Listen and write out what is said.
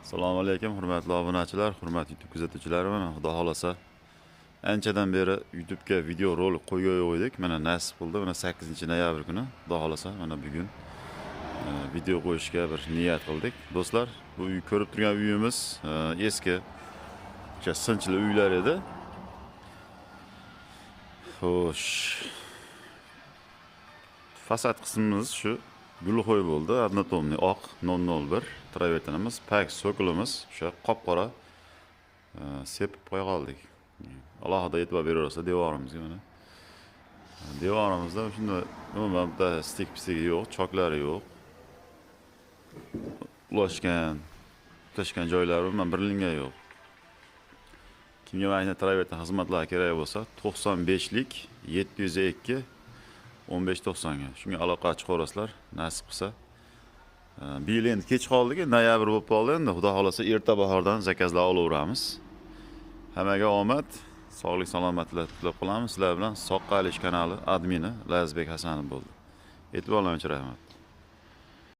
Assalomu alaykum, hurmatli obunachilar, hurmatli YouTube kuzatuvchilari. Mana Xudo xolasa anchadan beri YouTube'ga video rolik qo'ygan yo'q edik. Mana nasib qildi. Mana 8-noyabr kuni Xudo xolasa mana bugun video qo'yishga bir niyat qildik. Do'stlar, bu uy ko'rib turgan uyimiz eski o'sha sinchli uylar edi. Xo'sh. Fasad qismimiz shu gulxo'y bo'ldi. Однотонный oq 001 travertinimiz, pak so'kulimiz o'sha qop-qora sepib qo'ya qoldik. Alohida e'tibor beraversa devorimizga mana. Devorimizda shunday umuman bitta стык pistigi yo'q, choklari yo'q. Ulashgan, tutashgan joylari umuman bilingan yo'q. Kimga mana travertin xizmatlari kerak bo'lsa, 95lik 702 1590 ga shunga aloqa chiqaverasizlar, nasib qilsa. Bu yil endi kech qoldik, noyabr bo'lib qoldi endi. Xudo xolasa erta bahordan zakazlar olaveramiz. Hammaga omad, sog'lik salomatlik tilab qolamiz. Sizlar bilan Soqqa Alish kanali admini Lazizbek Hasanov bo'ldi. E'tiborlaring uchun rahmat.